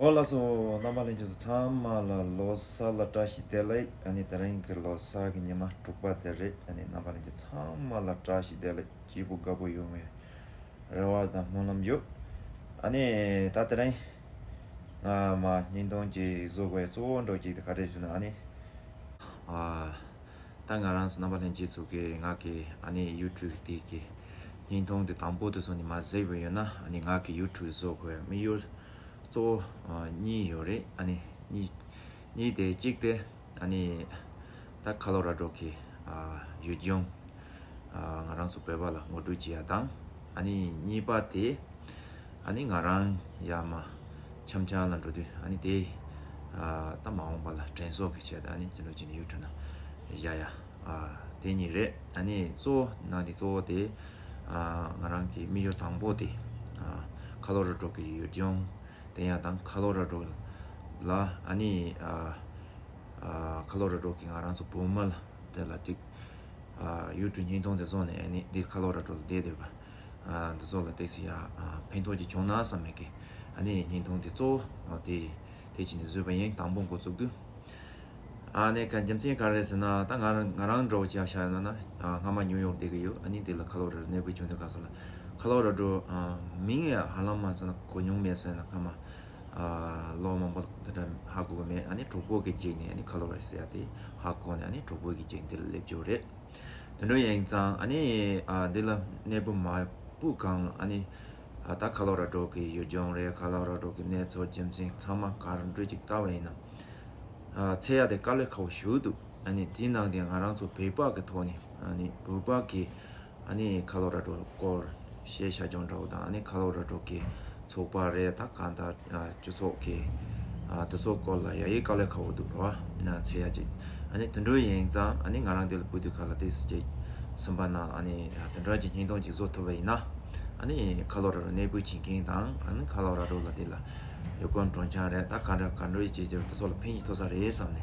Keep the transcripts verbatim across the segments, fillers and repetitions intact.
ཨོ་ལགས་སོ། རྣམ་པ་ལྷན་རྒྱས་ཚོ་ཚང་མ་ལ་ལོ་གསར་ལ་བཀྲ་ཤིས་བདེ་ལེགས། ཨ་ནི་དེ་རིང་གི་ལོ་གསར་གི་ཉི་མ་དྲུག་པ་དེ་རེད། ཨ་ནི་རྣམ་པ་ལྷན་རྒྱས་ཚང་མ་ལ་བཀྲ་ཤིས་བདེ་ལེགས། སྐྱིད་པོ་དགའ་པོ་ཡོང་བའི་རེ་བ་དང་སྨོན་ལམ་ཡོད། ཨ་ནི་ད་དེ་རིང་ང་མ་བརྙན་ཐུང་ཅིག་བཟོ་དགོས་གཙོ་བོ་འགྲོ་གཅིག་དེ་ག་རེ་ཟེར་ན། ཨ་ནི་ཨ། ད་ང་རང་ཚོ་རྣམ་པ་ལྷན་རྒྱས་ཚོ་གི་ང་གི་ཨ་ནི་ཡུ་ཊུབ་དེ་གི་བརྙན་ཐུང་དེ་དང་པོ་དེ་ཚོ་ནི་མ་གཟིགས་པ་ཡོད་ན། ཨ་ནི་ང་གི་ཡུ་ཊུབ་བཟོ་དགོས་དམིགས་ཡུལ་གཙོ་བོ་ཨ་གཉིས་ཡོད་རེད། ཨ་ནི་གཉིས་གཉིས་དེ་གཅིག་དེ་ཨ་ནི་ད་ཁ་ལོ་ར་ཌོ་གི་ཨ་ཡུལ་ལྗོངས་ཨ་ང་རང་ཚོ་བོད་པ་ལ་ངོ་སྤྲོད་བྱེད་ཡ་དང་། ཨ་ནི་གཉིས་པ་དེ་ཨ་ནི་ང་རང་ཡར་མར་འཆམ་འཆམ་ལ་འགྲོ་དུས། ཨ་ནི་དེ་ཨ་ད་མ་འོངས་པ་ལ་དྲན་གསོ་གི་ཆེད་དུ་ཨ་ནི་ཅི་འདྲ་ཅིག་ནས་ཡུལ་གྲུ་ན་བཞག་ཡ། ཨ་དེ་གཉིས་རེད། ཨ་ནི་གཙོ་བོ་ནང་དེ་གཙོ་བོ་དེ་ཨ་ང་རང་གི་དམིགས་ཡུལ་དང་པོ་དེ་ཨ་ཁ་ལོ་ར་ཌོ་གི་ཡུལ་ལྗོངས་དེ་ཡང་དང་ཁ་ལོ་ར་ཌོ་ལ་ཨ་ནི་ཨ་ཨ་ཁ་ལོ་ར་ཌོ་གི་ང་རང་ཚོ་བོད་མི་ལ་དེ་ལ་ཅིག་ཨ་ཡུལ་གྲུ་བརྙན་ཐུང་དེ་བཟོ་ནས། ཨ་ནི་འདི་ཁ་ལོ་ར་ཌོ་ལ་བསྡད་བསྡད་པ་ཨ་འདི་ཚོ་ལ་ཏོག་ཙམ་ཡ་ཨ་ཕན་ཐོགས་ཅིག་བྱུང་ན་བསམ་མེད་ཀི། ཨ་ནི་བརྙན་ཐུང་དེ་གཙོ་བོ་ཨ་དེ་དེ་བྱས་ནས་བཟོས་པ་ཡིན། དང་པོ་འགོ་བཙུགས་དུས། ཨ་ནི་ག་རྒྱུ་མཚན་ག་རེ་ཟེར་ན། ད་ང་རང་ང་རང་འདྲ་བོ་ཅིག་བཤད་ཡོད་ན། ཨ་སྔ་མ་ཉིའུ་ཡོག་བསྡད་ཀྱི་ཡོད། ཨ་ནི་དེ་ལ་ཁ་ལོ་ར་ཌོ་གནས་སྤོས་བྱུང་དུས་སྐབས་སུ་ལ་ཁ་ལོ་ར་ཌོ་ཨ་མིང་ཡང་ཧ་ལམ་མ་ཟེར་ན་གོ་མྱོང་མེད་ཟེར་ན། སྔ་མ་ཨ་ལོ་མང་པོ་དེ་འདྲ་ཧ་གོ་གི་མེད། ཨ་ནི་གྲོགས་པོ་གིས་བརྗེས་ནས་ཨ་ནི་ཁ་ལོ་ར་ཌོ་ཟེར་ཡ་དེ་ཧ་གོ་ནས། ཨ་ནི་གྲོགས་པོ་གིས་བརྗེས་ནས་འདི་ལ་སླེབས་ཡོད་རེད། དེ་འདྲ་ཡིན་ཙང་ཨ་ནི་ཨ་འདི་ལ་གནས་སྤོས་མ་སྤོས་གོང་ལ་ཨ་ནི་ཨ་ད་ཁ་ལོ་ར་ཌོ་གི་ཡུལ་ལྗོངས་རེད། ཁ་ལོ་ར་ཌོ་གི་གནས་ཚུལ་རྒྱུ་མཚན་ཚང་མ་ག་རེ་འདྲ་ཅིག་བལྟས་པ་ཡིན་ན། ཨ་འཚོལ་ཡ་དེ་དཀའ་ལས་ཁག་པོ་ཞེ་པོ་འདུག། ཨ་ནི་དེའི་ནང་དེ་ང་རང་ཚོ་བོད་པ་གི་ཐོག་ནས། ཨ་ནི་བོད་པ་གི་ཨ་ནི་ཁ་ལོ་ར་ཌོ་སྐོར་ཤེས་བྱ་སྦྱོང་འདྲ་བོ་དང་། ཨ་ནི་ཁ་ལོ་ར་ཌོ་གི་ཚོགས་པ་རེད། ད་གང་ལྟར་ཨ་སྤྱི་ཚོགས་ཀྱི་ཨ་དེ་ཚོ་སྐོར་ལ་ཡ་ཡི་དཀའ་ལས་ཁག་པོ་འདུག་ར་བ་ན་འཚོལ་ཡ་ཅིག། ཨ་ནི་དེ་འདྲ་ཡིན་ཙང་ཨ་ནི་ང་རང་འདི་ལ་སྤོས་དུས་སྐབས་ལ་ཏོག་ཙམ་ཅིག་སེམས་པ་ནང་ཨ་ནི་ཨ་དེ་འདྲ་ཅིག་བརྙན་ཐུང་ཅིག་བཟོ་ཐུབ་པ་ཡིན་ན། ཨ་ནི་ཁ་ལོ་ར་ཌོ་གནས་སྤོས་བྱེད་མཁན་དང་། ཨ་ནི་ཁ་ལོ་ར་ཌོ་ལ་དེ་ལ་ཡུལ་སྐོར་འགྲོ་མཁན་རེད། ད་ག་འདྲ་ག་འདྲ་ཅིག་ཅིག་དེ་ཚོ་ལ་ཕན་གྱི་ཐོགས་ས་རེད་བསམ་ནས།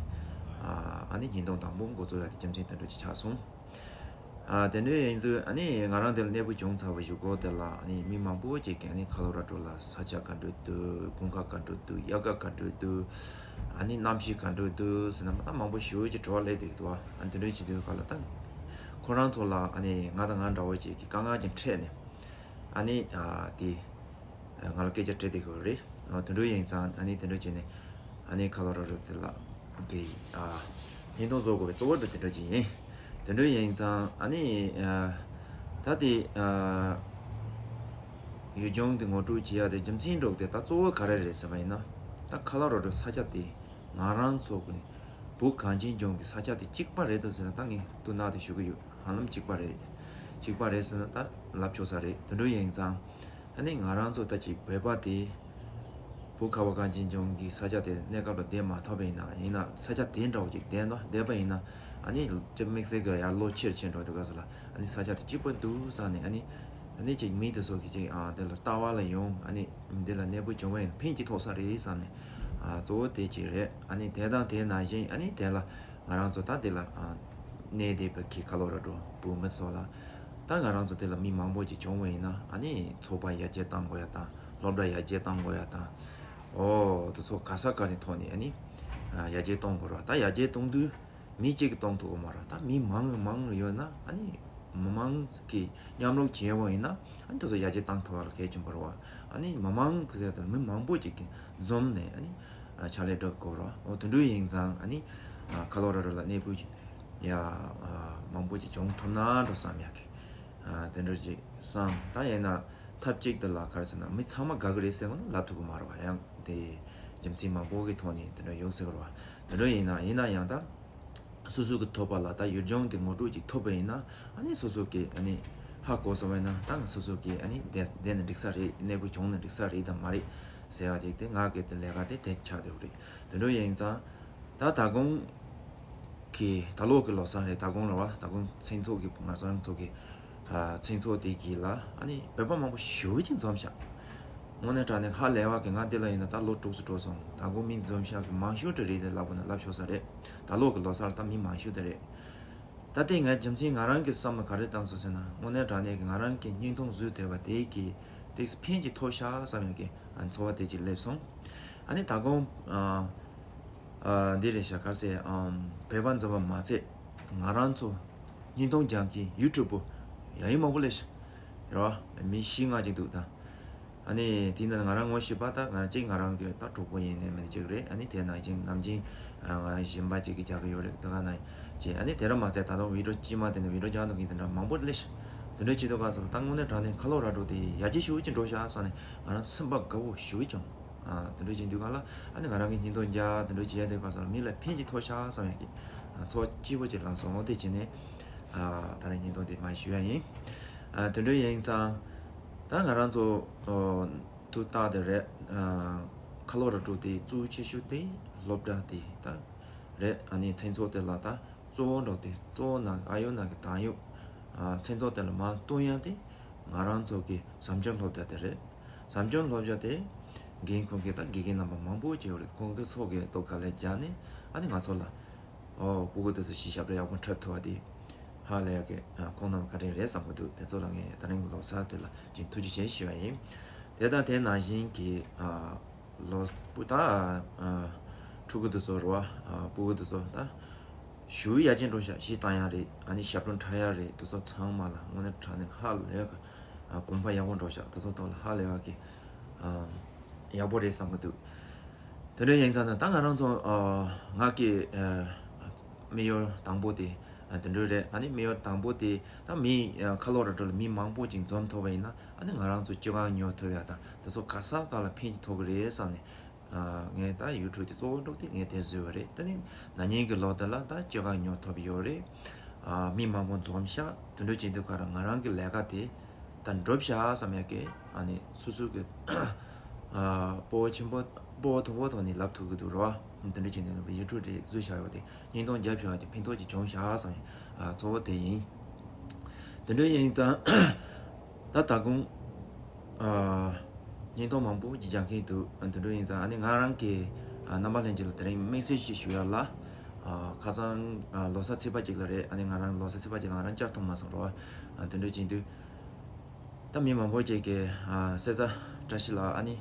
ཨ་ཨ་ནི་བརྙན་ཐུང་དང་པོ་འགོ་བཙུགས་ཡ་དེ་རྒྱུ་མཚན་དེ་འདྲ་ཅིག་ཆགས་སོང་། ཨ་དེ་འདྲ་ཡིན་དུས་ཨ་ནི་ང་རང་དེ་ལ་གནས་སྤོས་བྱུང་ཚར་བའི་གཞུག་གུ་དེ་ལ་ཨ་ནི་མི་མང་པོ་ཅིག་གིས་ཨ་ནི་ཁ་ལོ་ར་ཌོ་ལ་ས་ཆ་ག་འདྲ་འདུག། དགུན་ཁ་ག་འདྲ་འདུག། དབྱར་ཁ་ག་འདྲ་འདུག། ཨ་ནི་གནམ་གཤིས་ག་འདྲ་འདུག་ཟེར་ནས་ད་མང་པོ་ཞེ་པོ་ཅིག་དྲི་བ་སླེབས་བསྡད་འདུག། ཨ་དེ་འདྲ་བྱེད་དུས་སྐབས་ལ་ད་ཁོ་རང་ཚོ་ལ་ཨ་ནི་ང་དང་ང་འདྲ་བོ་ཅིག་གིས་དཀའ་ངལ་ཅིག་འཕྲད་ནས། ཨ་ནི་ཨ་དེ་ང་ལ་སྐད་ཆ་དྲིས་བསྡད་ཀྱི་ཡོད་རེད། ཨ་དེ་འདྲ་ཡིན་ཙང་ཨ་ནི་དེ་འདྲ་བྱས་ནས་ཨ་ནི་ཁ་ལོ་ར་ཌོ་དེ་ལ་གི་ཨ་བརྙན་ཐུང་བཟོ་དགོས་པའི་གཙོ་བོ་དེ་དེ་འདྲ་ཅིག་ཡིན། དེ་འདྲ་ཡིན་ཙང་ཨ་ནི་ཨ་ད་དེ་ཨ་ཡུལ་ལྗོངས་དེ་ངོ་སྤྲོད་བྱེད་ཡ་དེ་རྒྱུ་མཚན་འདྲ་བོ་དེ་ད་གཙོ་བོ་ག་རེ་རེད་ཟེར་བ་ཡིན་ན། ད་ཁ་ལོ་ར་ཌོ་ས་ཆ་དེ་ང་རང་ཚོ་གི་བོད་གངས་ཅན་ལྗོངས་ཀྱི་ས་ཆ་དེ་གཅིག་པ་རེད་འདུག་ཟེར་ན་ད་ངས་ཐུགས་ནག་དེ་ཞུ་གི་ཡོད། ཧ་ལམ་གཅིག་པ་རེད། གཅིག་པ་རེད་ཟེར་ན་ད་ལབ་ཆོག་ས་རེད། དེ་འདྲ་ཡིན་ཙང་ཨ་ནི་ང་རང་ཚོ་ད་ཅིག་བོད་པ་དེ་བོད་ཁ་བ་གངས་ཅན་ལྗོངས་ཀྱི་ས་ཆ་དེ་གནས་སྐབས་ལ་བསྡད་མ་ཐུབ་པ་ཡིན་ན། ཡིན་ན་ས་ཆ་དེ་འདྲ་བོ་ཅིག་བསྡད་ན་བསྡད་པ་ཡིན་ན། ཨ་ནི་དེ་དམིགས་བསལ་གྱི་ཡར་ལོ་ཆེར་ཕྱིན་འགྲོ་དུས་སྐབས་སུ་ལ་ཨ་ནི་ས་ཆ་དེ་གཅིག་པ་འདུག་བསམ་ནས། ཨ་ནི་ཨ་ནི་ཅིག་མི་དེ་ཚོ་གི་ཅིག་ཨ་དེ་ལ་ལྟ་བ་ལ་ཡོང་། ཨ་ནི་འདི་ལ་གནས་སྤོས་བྱུང་བ་ཡིན་ན་ཕན་གྱི་ཐོགས་ས་རེད་བསམ་ནས། ཨ་གཙོ་བོ་དེ་གཅིག་རེད། ཨ་ནི་དེ་དང་དེ་ནང་བཞིན་ཨ་ནི་དེ་ལ་ང་རང་ཚོ་ད་དེ་ལ་ཨ་གནས་བསྡད་པའི་གི་ཁ་ལོ་ར་ཌོ་བོད་མི་ཚོ་ལ་ད་ང་རང་ཚོ་དེ་ལ་མི་མང་པོ་ཅིག་བྱུང་བ་ཡིན་ན། ཨ་ནི་ཚོགས་པ་ཡར་རྒྱས་གཏང་དགོས་ཡ་དང་། སློབ་གྲྭ་ཡར་རྒྱས་གཏང་དགོས་ཡ་དང་། ཨོ་དེ་ཚོ་ག་ས་ག་ནས་ཐོག་ནས་ཨ་ནི་ཨ་ཡར་རྒྱས་གཏོང་དགོས་རེད་བ། ད་ཡར་རྒྱས་གཏོང་དུས་མི་གཅིག་གིས་གཏོང་ཐུབ་ཀྱི་མ་རེད། ད་མི་མང་མང་ཡོད་ན་ཨ་ནི་མི་མང་གིས་མཉམ་རུབ་བྱས་པ་ཡིན་ན་ཨ་ནི་དེ་ཚོ་ཡར་རྒྱས་གཏང་ཐུབ་པ་ལ་གལ་ཆེན་པོ་རེད་བ། ཨ་ནི་མི་མང་གི་ཟེར་དང་མི་མང་པོ་ཅིག་གིས་འཛོམས་ནས་ཨ་ནི་ཨ་ཕྱག་ལས་སྒྲུབ་དགོས་རེད་བ། འོ་དེ་འདྲ་ཡིན་ཙང་ཨ་ནི་ཨ་ཁ་ལོ་ར་ཌོ་ལ་གནས་སྤོས་ཡ་ཨ་མང་པོ་ཅིག་བྱུང་ཐུབ་ན་འགྲོ་བསམ་ཡ་གི་ཨ་དེ་འདྲ་ཅིག་བསམ། ད་ཡིན་ན་ཐབས་གཅིག་དེ་ལ་ག་རེ་ཟེར་ན་མི་ཚང་མ་དགའ་གི་རེད་ཟེར་བ་ན་ལབ་ཐུབ་ཀྱི་མ་རེད་བ། ཡང་དེ་རྒྱུ་མཚན་མང་པོ་གི་ཐོག་ནས་དེ་འདྲ་ཡོང་སྲིད་ཀྱི་རེད་བ། དེ་འདྲ་ཡིན་ན་ཡིན་ན་ཡང་ད། སོ་སོ་གི་ཐོབ་པ་ལ་ད་ཡུལ་ལྗོངས་དེ་ངོ་སྤྲོད་ཅིག་ཐོབ་པ་ཡིན་ན། ཨ་ནི་སོ་སོ་གི་ཨ་ནི་ཧ་གོ་སོང་བ་ཡིན་ན་ད་སོ་སོ་གི་ཨ་ནི་བསྡད་བསྡད་ན་འགྲིག་ས་རེད། གནས་སྤོས་བྱུང་ན་འགྲིག་ས་རེད་དང་མ་རེད་ཟེར་བ་ཅིག་དེ་ང་གི་དེ་ལས་ཀ་དེ་དེ་ཆགས་བསྡད་ཡོད་རེད། དེ་འདྲ་ཡིན་ཙང་ད་ད་དགོང་གི་ད་ལོ་གི་ལོ་གསར་རེད། ད་དགོང་རེད་བ། ད་དགོང་མཚན་ཚོགས་ཀྱི་ང་ཚོ་རང་ཚོ་གི་ཨ་མཚན་ཚོགས་དེ་གི་ལ་ཨ་ནི་བོད་པ་མང་པོ་ཞེ་པོ་ཅིག་འཛོམས་ཤག། དངོས་གནས་དྲང་གནས་ཧ་ལས་པ་གི། ང་འདི་ལ་ཡིན་ན་ད་ལོ་དྲུག་ཙམ་འགྲོ་སོང་། ད་དགོང་མི་འཛོམས་ཤག་གི་མང་ཤོས་དེ་རེད་དེ་ལབ་དགོས་ན་ལབ་ཆོག་ས་རེད། ད་ལོ་གི་ལོ་གསར་ལ་ད་མི་མང་ཤོས་དེ་རེད། ད་ལྟའི་ངའི་རྒྱུ་མཚན་ང་རང་གི་བསམ་བློ་ག་རེ་བཏང་སོང་ཟེར་ན། དངོས་གནས་དྲང་གནས་ཀྱི་ང་རང་གི་བརྙན་ཐུང་བཟོས་བསྡད་པ་དེ་གི་ཏོག་ཙམ་ཕན་གྱི་ཐོགས་ཤག་བསམ་ཡག་གི་ཨ་ཚོར་བ་དེ་ཅིག་སླེབས་སོང་། ཨ་ནི་ད་དགོང་ཨ་ཨ་འདི་རེད་ཤག་ག་རེ་ཟེར། ཨམ་བོད་པ་འཛོམས་པ་མ་ཚད་ང་རང་ཚོ་བརྙན་ཐུང་རྒྱག་མཁན་ཡུ་ཊུབ་པོ་ཡ་ཡི་མང་པོ་སླེབས་ཤག་རེད་བ། མི་བཞི་ལྔ་ཅིག་འདུག་ད། ཨ་ནི་དེ་ནང་ང་རང་ངོ་ཤེས་པ་ད་ང་གཅིག་ང་རང་གི་ད་གྲོགས་པོ་ཡིན་ནའི་མིན་གཅིག་རེད། ཨ་ནི་དེ་ནང་བཞིན་ནམ་རྒྱུན་ང་གཞན་པ་ཅིག་གིས་རྒྱག་གི་ཡོད་རེད། དེ་ག་ནང་བཞིན་ཨ་ནི་དེ་ར་མ་ཚད་ད་དུང་བི་ཌི་ཡོ་དཀྱུས་མ་དེ་ནས་བི་ཌི་ཡོ་རྒྱག་འདུག་མཁན་དེ་འདྲ་མང་པོ་སླེབས་ཤག་དེ་འདྲ་བྱེད་དུས་སྐབས་སུ་ད་དངོས་གནས་དྲང་གནས་ཁ་ལོ་ར་འགྲོ་དེ་ཡར་རྒྱས་ཞེ་པོ་ཅིག་འགྲོ་ཤག་བསམ་ནས་ང་རང་སེམས་པ་དགའ་བོ་ཞེ་པོ་བྱུང་། ཨ་དེ་འདྲ་བྱེད་དུས་སྒང་ལ་ཨ་ནི་ང་རང་གིས་བརྙན་ཐུང་རྒྱག་དེ་འདྲ་བྱེད་དུས་སྐབས་སུ་མི་ལ་ཕན་ཅིག་ཐོགས་ཤག་བསམ་ཡག་གི་ཨ་ཚོར་བ་སྐྱིད་པོ་ཅིག་ལངས་སོང་། འོ་དེ་བྱས་ནས་ཨ་ད་རེས་བརྙན་ཐུང་དེ་མར་ཞུ་ཡག་ཡིན། ཨ་དེ་འདྲ་ཡིན་ཙང་ད་ང་རང་ཚོ་ཨོ་དུ་ཏག་དེ་རེད། ཨ་ཁ་ལོ་ར་འགྲོ་དེ་གཙོ་ཆེ་ཤོས་དེ་སློབ་གྲྭ་དེ་ད་རེད། ཨ་ནི་མཚན་ཚོགས་དེ་ལ་ད་གཙོ་བོ་འགྲོ་དེ་གཙོ་བོ་ནང་ཨ་ཡོ་ནང་གི་དང་ཡོ་ཨ་མཚན་ཚོགས་དེ་ལ་མར་གཏོང་ཡག་དེ་ང་རང་ཚོ་གི་ཟམ་ཆེན་སློབ་གྲྭ་དེ་རེད། ཟམ་ཆེན་སློབ་གྲྭ་དེ་འགན་ཁུར་མཁན་ད་དགེ་རྒན་རྣམ་པ་མང་པོ་ཅིག་ཡོད་རེད། ཁོང་གི་ཚོགས་ཀྱི་སྟོབས་ག་ལེར་རྒྱག་ནས་ཨ་ནི་ང་ཚོ་ལ་ཨོ་སྤུ་གུ་དེ་ཚོ་གཞིས་ཞབས་བྲོ་ཡག་པོ་འཁྲབ་ཐུབ་པ་དེ་ཧ་ལས་ཡག་གི་ཨ་ཁོང་རྣམ་པ་བཀའ་དྲིན་རེད་བསམ་གི་འདུག་དེ་ཚོ་ལ་ངས་ད་རིང་ལོ་གསར་དེ་ལ་ཅིག་ཐུགས་རྗེ་ཆེ་ཞུ་བ་ཡིན། དེ་དང་དེ་ནང་བཞིན་གྱི་ཨ་ལོ་སྤུ་ད་ཨ་ཕྲུ་གུ་དེ་ཚོ་རེད་བ། ཨ་སྤུ་གུ་དེ་ཚོ་ད་ཞེ་པོ་ཡར་རྒྱས་འགྲོ་ཤག་གཞས་བཏང་ཡག་རེད། ཨ་ནི་ཞབས་བྲོ་འཁྲབ་ཡག་རེད། དེ་ཚོ་ཚང་མ་ལ་དངོས་གནས་དྲང་གནས་ཧ་ལས་ཡག་གི་ཨ་གོམ་པ་ཡག་པོ་འགྲོ་ཤག་དེ་ཚོ་ཐོག་ལ་ཧ་ལས་ཡག་གི་ཨ་ཡག་པོ་རེད་བསམ་གི་འདུག་དེ་འདྲ་ཡིན་ཙང་ད་ང་རང་ཚོ་ཨ་ང་གི་ཨ་དམིགས་ཡུལ་དང་པོ་དེ་ཨ་དེ་འདྲ་རེད། ཨ་ནི་དམིགས་ཡུལ་དང་པོ་དེ་ད་མི་ཨ་ཁ་ལོ་ར་འགྲོ་ལ་མི་མང་པོ་ཅིག་འཛོམས་ཐུབ་པ་ཡིན་ན་ཨ་ནི་ང་རང་ཚོ་སྤྱོད་གར་ཉོ་ཐུབ་ཡག་དང་དེ་ཚོ་ག་ས་ག་ལ་ཕན་ཐོགས་གི་རེད་བསམ་ནས། ཨ་ངས་ད་ཡུ་ཊུབ་དེ་གཙོ་བོ་འགྲོ་དེ་ངས་དེ་བཟོས་པ་རེད། ད་ནི་ན་ནིང་གི་ལོ་དེ་ལ་ད་སྤྱོད་གར་ཉོ་ཐུབ་ཡོད་རེད། ཨ་མི་མང་པོ་འཛོམས་ཤག་དེ་འདྲ་བྱེད་དུས་སྐབས་ལ་ང་རང་གི་ལས་ཀ་དེ་ད་འགྲུབ་ཤག་བསམ་ཡག་གི་ཨ་ནི་སོ་སོ་གི་ཨ་སྤོབས་པ་ཆེན་པོ་སྤོབས་པ་མཐོ་པོ་ཐོག་ནས་ལབ་ཐུབ་གི་འདུག་རེད་བ། དེ་འདྲ་བྱེད་དུས་ཡུ་ཊུབ་དེ་བཟོས་བཞག་ཡོད་དེ་བརྙན་ཐུང་རྒྱབ་བཞག་ཡོད་དེ་ཕན་ཐོགས་ཅིག་བྱུང་ཤག་བསམ་ཡག་ཨ་ཚོར་བ་དེ་ཡིན། དེ་འདྲ་ཡིན་ཙང་ད་ད་དགོང་ཨ་བརྙན་ཐུང་མང་པོ་ཅིག་རྒྱག་གི་འདུག་ཨ་དེ་འདྲ་ཡིན་ཙང་ཨ་ནི་ང་རང་གི་ཨ་རྣམ་པ་ལྷན་རྒྱས་ལ་དེ་རིང་དམིགས་བསལ་ཞིག་ཞུ་ཡག་ལ། ཨ་ཁ་སང་ཨ་ལོ་གསར་ཚེས་པ་གཅིག་ལ་རེད། ཨ་ནི་ང་རང་ལོ་གསར་ཚེས་པ་གཅིག་ལ་ང་རང་བཅར་ཐུབ་མ་སོང་རེད་བ། ཨ་དེ་འདྲ་བྱེད་དུས་ད་མི་མང་པོ་ཅིག་གིས་ཨ་གསེར་རྩ་བཀྲ་ཤིས་ལགས་ཨ་ནི་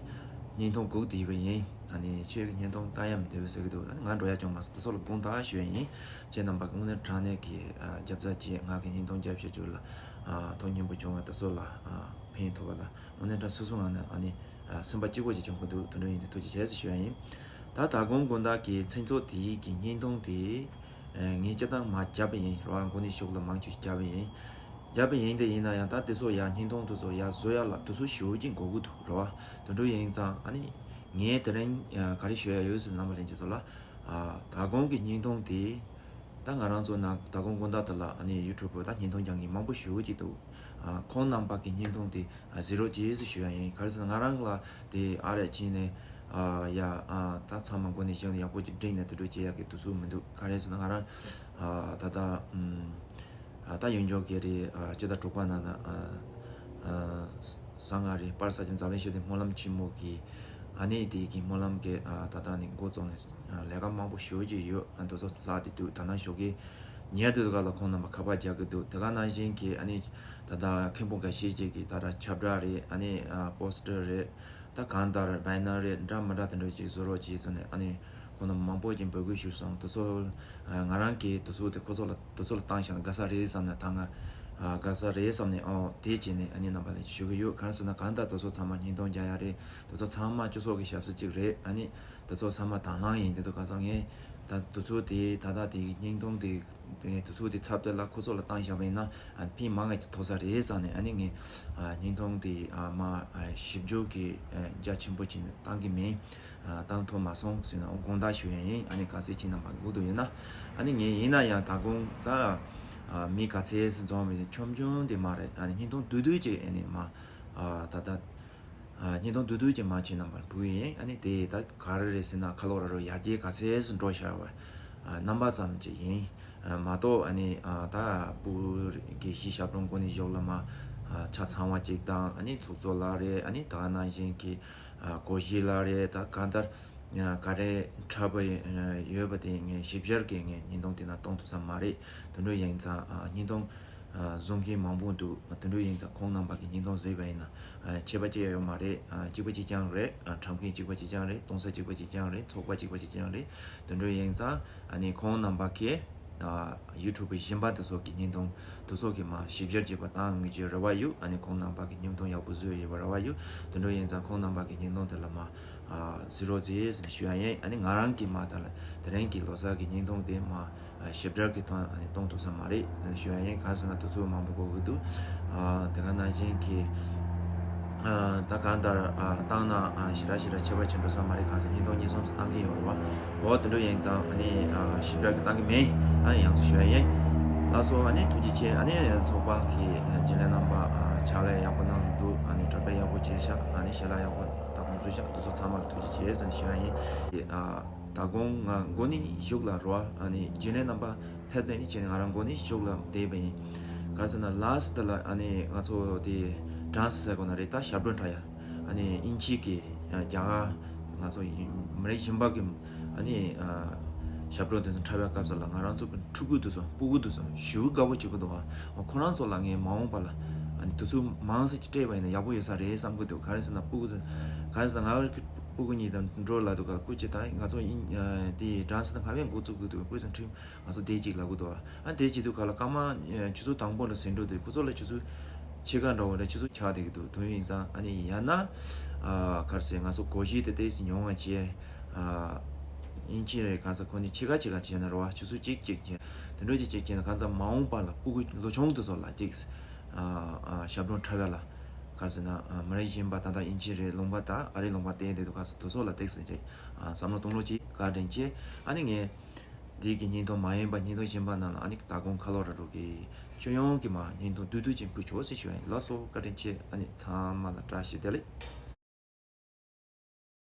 བརྙན་ཐུང་སྒུག་བསྡད་པ་ཡིན། ཨ་ནི་ཁྱོད་ཀྱི་བརྙན་ཐུང་ལྟ་ཡག་མི་འདུག་ཟེར་གི་འདུག་ཨ་ནི་ང་འགྲོ་ཡག་བྱུང་མ་སོང་། དེ་ཚོ་ལ་དགོངས་དག་ཞུ་ཡག་ཡིན། ཁྱེད་རྣམ་པ་གི་དངོས་གནས་དྲང་གནས་ཀྱི་ཨ་རྒྱབ་རྩ་བྱས་ང་གི་བརྙན་ཐུང་རྒྱབ་བཞག་རྒྱུ་ལ་ཨ་ཐུགས་མཉེས་པོ་བྱུང་བ་དེ་ཚོ་ལ་ཨ་ཕན་ཐོགས་པ་ལ་དངོས་གནས་དྲང་སོ་སོ་ངང་ནས་ཨ་ནི་ཨ་སེམས་པ་སྐྱིད་པོ་ཅིག་བྱུང་གི་འདུག་དེ་འདྲ་ཡིན་དུས་ཐུགས་རྗེ་ཆེ་ཞུ་ཡག་ཡིན། ད་ད་དགོང་དགོང་དག་གི་མཚན་ཚོགས་དེའི་གི་བརྙན་ཐུང་དེ་ཨ་ངས་སྤྱིར་བཏང་མར་བརྒྱབ་པ་ཡིན་རེད་བ། འགོ་ནས་མཇུག་ལ་མང་ཆེ་བརྒྱབ་པ་ཡིན། བརྒྱབ་པ་ཡིན་དེ་ཡིན་ན་ཡང་ད་དེ་ཚོ་ཡང་བརྙན་ཐུང་དེ་ཚོ་ཡང་བཟོ་ཡག་ལ་དུས་ཚོད་ཞེ་པོ་ཅིག་འགོར་གི་འདུག་རེད་བ། དེ་འདྲ་ཡིན་ཙང་ཨ་ནི་ངས་དེ་རིང་ཨ་ག་རེ་ཞུ་ཡག་ཡོད་ཟེར་ན་རྣམ་པ་ལྷན་རྒྱས་ཚོ་ལ་ཨ་ད་དགོང་གི་བརྙན་ཐུང་དེ་ད་ང་རང་ཚོ་ནང་ད་དགོང་དགོང་དག་དེ་ལ་ཨ་ནི་ཡུ་ཊུབ་པར་ད་བརྙན་ཐུང་རྒྱག་མཁན་མང་པོ་ཞེ་པོ་ཅིག་འདུག་ཨ་ཁོང་རྣམ་པ་གི་བརྙན་ཐུང་དེ་ཨ་གཟིགས་རོགས་གྱིས་ཟེར་ཞུ་ཡག་ཡིན། ག་རེ་ཟེར་ན་ང་རང་ལ་དེ་ཨ་རེ་བྱས་ནས་ཨ་ཡ་ཨ་ད་ཚང་མ་འགོ་ནས་མཇུག་ལ་ཡག་པོ་ཅིག་བསྒྲིགས་ནས་དེ་འདྲ་བྱེད་ཡག་གི་དུས་ཚོད་མི་འདུག་ག་རེ་ཟེར་ན་ང་རང་ཨ་ད་ལྟ་ཨུམ། ཨ་ད་ཡོན་ཆབ་ཀྱི་རེད། ཨ་སྤྱི་ཟླ་དྲུག་པ་ནང་ན་ཨ་ཨ་ཟླ་ལྔ་རེད། པར་ས་ཆེན་འཛམ་གླིང་ཞི་བདེ་སྨོན་ལམ་ཆེན་མོ་གི་ཨ་ནི་དེ་གི་སྨོན་ལམ་གྱི་ཨ་ད་ལྟ་ནས་འགོ་བཙུགས་ནས་ཨ་ལས་ཀ་མང་པོ་ཞེ་པོ་ཅིག་ཡོད། ཨ་དེ་ཚོ་ལྷག་བསྡད་འདུག་ད་ནང་ཞོགས་ཀས་ཉལ་དུས་སྐབས་ལ་ཁོང་རྣམ་པ་ཁ་པར་རྒྱག་གི་འདུག་དེ་ག་ནང་བཞིན་གྱི་ཨ་ནི་ད་ལྟ་མཁན་པོ་འགའ་ཤས་ཅིག་གིས་ད་ལྟ་ཁྱབ་བསྒྲགས་རེད། ཨ་ནི་ཨ་པོ་སི་ཊར་རེད། ད་གང་ལྟར་བེ་ནར་རེད། འདྲ་མི་འདྲ་དེ་འདྲ་ཅིག་བཟོ་རོགས་བྱས་ཟེར་ནས་ཨ་ནི་ཁོང་རྣམ་པ་མང་པོ་ཅིག་འབོད་སྐུལ་ཞུས་སོང་། དེ་ཚོ་ཨ་ང་རང་གིས་དེ་ཚོ་དེ་ཁོ་ཚོ་ལ་དེ་ཚོ་ལ་བཏང་བཞག་ན་དགའ་ས་རེད་བསམ་ནས་ད་ང་ཨ་དགའ་ས་རེད་བསམ་ནས་ཨོ་དེ་བྱས་ནས་ཨ་ནི་རྣམ་པ་ལ་ཞུ་གི་ཡོད། གང་ཟེར་ན་གང་ལྟར་དེ་ཚོ་ཚང་མ་བརྙན་ཐུང་རྒྱག་ཡག་རེད། དེ་ཚོ་ཚང་མ་སྤྱི་ཚོགས་ཀྱི་ཞབས་ཞུ་གཅིག་རེད། ཨ་ནི་དེ་ཚོ་ཚང་མ་དང་བླངས་ཡིན། དེ་ཚོ་གང་ཟེར་ངས་ད་དེ་ཚོ་དེ་ད་ལྟ་དེ་བརྙན་ཐུང་དེ་དེ་དུས་ཚོད་དེ་ཚབ་དེ་ལ་ཁོ་ཚོ་ལ་བཏང་བཞག་པ་ཡིན་ན་ཨ་ཕན་མང་ང་ཅིག་ཐོགས་ས་རེད་བསམ་ནས་ཨ་ནི་ངས་ཨ་བརྙན་ཐུང་དེ་ཨ་མ་ཨ་ཞིབ་འཇུག་གི་ཨ་རྒྱ་ཆེན་པོ་བྱས་ནས་བཏང་གི་མིན། ཨ་བཏང་ཐུབ་མ་སོང་ཟེར་ན་དགོངས་དག་ཞུ་ཡག་ཡིན། ཨ་ནི་ག་ཚོད་ཁྱེད་རྣམ་པ་སྒུག་འདུག་ཡོད་ན་ཨ་ནི་ངས་ཡིན་ན་ཡང་ད་དགོང་ད་ཨ་མི་ག་ཚོད་འཛོམས་མིན་ཆུང་ཆུང་དེ་མ་རེད། ཨ་ནི་བརྙན་ཐུང་བསྡུས་བསྡུས་ཅིག་ཨ་ནི་མ་ཨ་ད་ལྟ། ཨ་བརྙན་ཐུང་བསྡུས་བསྡུས་ཅིག་མ་བྱས་རྣམ་པར་འབུལ་ཡིན། ཨ་ནི་དེ་ད་ག་རེ་རེད་ཟེར་ན་ཁ་ལོ་ར་རོ་ཡར་རྒྱས་ག་ཚད་འགྲོ་ཤར་བ་ཨ་རྣམ་པ་ཙམ་ཅིག་ཡིན། ཨ་མ་གཏོགས་ཨ་ནི་ཨ་ད་སྤུ་གུ་གི་གཞིས་ཞབས་བྲོ་འགོ་ནས་གཞུག་ལ་མ་ཨ་ཆ་ཚང་བ་ཅིག་དང་ཨ་ནི་ཚོགས་གཙོ་ལགས་རེད། ཨ་ནི་ད་ག་ནང་བཞིན་གྱི་ཨ་སྒོར་གཞས་ལགས་རེད། ད་གང་ལྟར་ཨ་ག་རེ་འཁྲབ་པ་ཡོད་པ་དེ་ངས་ཞིབ་ཕྲ་གི་ངས་བརྙན་ཐུང་དེ་ན་གཏོང་ཐུབ་ས་མ་རེད། དེ་འདྲ་ཡིན་ཙང་ཨ་བརྙན་ཐུང་། བཟོ་མཁན་མང་པོ་འདུག་དེ་འདྲ་ཡིན་ཙང་ཁོང་རྣམ་པ་གི་བརྙན་ཐུང་གཟིགས་པ་ཡིན་ན་ཁྱད་པར་ཅི་ཡང་ཡོད་མ་རེད། གཅིག་པ་གཅིག་རྐྱང་རེད། འཁྲབ་མཁན་གཅིག་པ་གཅིག་རྐྱང་རེད། གཏོང་ས་གཅིག་པ་གཅིག་རྐྱང་རེད། ཚོགས་པ་གཅིག་པ་གཅིག་རྐྱང་རེད། དེ་འདྲ་ཡིན་ཙང་ཨ་ནི་ཁོང་རྣམ་པ་གི་ཡུ་ཊུབ་གཞན་པ་དེ་ཚོ་གི་བརྙན་ཐུང་དེ་ཚོ་གི་མ་ཞིབ་བསྒྱུར་བྱས་པ་བཏང་ཡོང་གི་རེ་བ་ཡོད། ཨ་ནི་ཁོང་རྣམ་པ་གི་བརྙན་ཐུང་ཡག་པོ་བཟོས་ཡོད་པ་རེ་བ་ཡོད། དེ་འདྲ་ཡིན་ཙང་ཁོང་རྣམ་པ་གི་བརྙན་ཐུང་དེ་ལ་མ་གཟིགས་རོགས་བྱེད་ཟེར་ཞུ་ཡ་ཡིན། ཨ་ནི་ང་རང་གི་མ་ད་ལ་དེ་རིང་གི་ལོ་གསར་གི་བརྙན་ཐུང་དེ་མ་ཞིབ་ཕྲ་གི་ཐོག་ཨ་ནི་གཏོང་ཐུབ་ས་མ་རེད་ཞུ་ཡ་ཡིན། གང་ཟེར་ན་དུས་ཚོད་མང་པོ་འགོར་གི་འདུག་དེ་ག་ནང་བཞིན་གྱི་ད་གང་ལྟར་བཏང་ན་ཞེ་དྲག་ཞེ་དྲག་ཁྱད་པར་ཆེ་འགྲོ་ས་མ་རེད། གང་ཟེར་བརྙན་ཐུང་གཉིས་གསུམ་ཙམ་བཏང་གི་ཡོད་རེད་བ། འོ་དེ་འདྲ་ཡིན་ཙང་ཨ་ནི་ཞིབ་ཕྲ་གི་བཏང་གི་མེད། ཨ་ནི་ཡང་ཚུར་ཞུ་ཡ་ཡིན། ལགས་སོ། ཨ་ནི་ཐུགས་རྗེ་ཆེ། ཨ་ནི་ཚོགས་པ་གི་རྒྱུན་ལས་རྣམ་པ་ཕྱག་ལས་ཡག་པོ་གནང་འདུག་ཨ་ནི་གྲ་སྒྲིག་ཡག་པོ་བྱས་ཤག་ཨ་ནི་ཞལ་ལག་ཡག་པོ་ད་གོང་བཟོས་ཤག་དེ་ཚོ་ཚང་མ་ལ་ཐུགས་རྗེ་ཆེ་ཟེར་ནས་ཞུ་ཡ་ཡིན། ད་གོང་ང་འགོ་ནས་གཞུག་ལ་རོ། ཨ་ནི་རྒྱུན་ལས་རྣམ་པ་ཕེབས་ནས་བྱས་ནས་ང་རང་འགོ་ནས་གཞུག་ལ་བསྡད་པ་ཡིན། ག་རེ་ཟེར་ན་ལཱསི་ཊི་ལ་ཨ་ནི་ང་ཚོ་དེ་ཌན་སི་ཟེར་དགོས་ན་རེད། ད་ཞབས་བྲོ་འཁྲབ་ཡ། ཨ་ནི་དབྱིན་ཇི་གི་རྒྱ་གར་ང་ཚོ་མི་རིགས་གཞན་པ་གི་ཨ་ནི་ཞབས་བྲོ་དེ་ཚོ་འཁྲབ་པའི་སྐབས་སུ་ལ་ང་རང་ཚོ་གི་ཕྲུ་གུ་དེ་ཚོ་སྤུ་གུ་དེ་ཚོ་ཞེ་པོ་དགའ་པོ་བྱེད་ཀྱི་འདུག་ཨ་ཁོ་རང་ཚོ་ལ་ངས་མ་འོངས་པ་ལ་ཨ་ནི་དུས་ཚོད་མང་ཙམ་ཅིག་སྤྲད་པ་ཡིན་ན་ཡག་པོ་ཡོད་ས་རེད་བསམ་གྱི་འདུག་ག་རེ་ཟེར་ན་སྤུ་གུ་དེ་ག་རེ་ཟེར་ན་ང་རང་གི་སྤུ་གུ་གཉིས་དང་འགྲོ་ལ་འདུག་ག་སྐུ་མཁྱེན་ད་ང་ཚོ་དབྱིན་དེ་ཌན་སི་དང་སྔ་བས་འགོ་བཙུགས་དགོས་འདུག་སྐུ་མཁྱེན་ཁྲིམས། ང་ཚོ་དེ་གཅིག་ལབ་གི་འདུག་ཨ་དེ་གཅིག་དུས་ག་ལ་སྐར་མ་ཆུ་ཚོད་དང་པོ་འདྲ་ཟིན་འགྲོ་དུས་ཁོ་ཚོ་ལ་ཆུ་ཚོད་ཕྱེད་ཀ་འདྲ་བོ་འདྲ་ཆུ་ཚོད་ཆགས་བསྡད་ཀྱི་འདུག་དུས་ཡིན་ཙང་ཨ་ནི་ཡང་ན་ག་རེ་ཟེར་ང་ཚོ་སྒོར་གཞས་དེ་ཏོག་ཙམ་ཉུང་བ་བྱས། དབྱིན་ཇི་རེད་ག་ཚོད་ཁོ་ནི་ཕྱེད་ཀ་ཕྱེད་ཀ་བྱས་ན་རེད་བ། ཆུ་ཚོད་གཅིག་གཅིག་བྱས་དེ་འདྲ་གཅིག་གཅིག་བྱས་ན་ག་ཚོད་མ་འོངས་པ་ལ་སྤུ་གུ་ལོ་ཆུང་དེ་ཚོ་ལ་ཏོག་ཙམ་ཞབས་བྲོ་འཁྲབ་ཡ་ལ་ག་རེ་ཟེར་ན་མི་རིགས་གཞན་པ་ད་ལྟ་དབྱིན་ཇི་རེད་ལུང་པ་དང་ཨ་རིའི་ལུང་པ་བསྟན་བསྡད་འདུག་ག་ཚོད་དེ་ཚོ་ལ་ཏོག་ཙམ་ཅིག་བསམ་བློ་གཏོང་རོགས་གྱིས། བཀའ་དྲིན་ཆེ། ཨ་ནི་ངས། འདི་གི་བརྙན་ཐུང་མ་ཡིན་པ་བརྙན་ཐུང་གཞན་པ་རྣམས་ལ་ཨ་ནི་ད་གོང་ཁ་ལོ་ར་རུ་གི་ཁྱོན་ཡོངས་ཀྱི་མ་བརྙན་ཐུང་བསྡུས་བསྡུས་ཅན་ཕུལ་ཆོག་ཟེར་ཞུ་ཡ་ཡིན། ལགས་སོ། བཀའ་དྲིན་ཆེ། ཨ་ནི་ཚང་མ་ལ་བཀྲ་ཤིས་བདེ་ལེགས།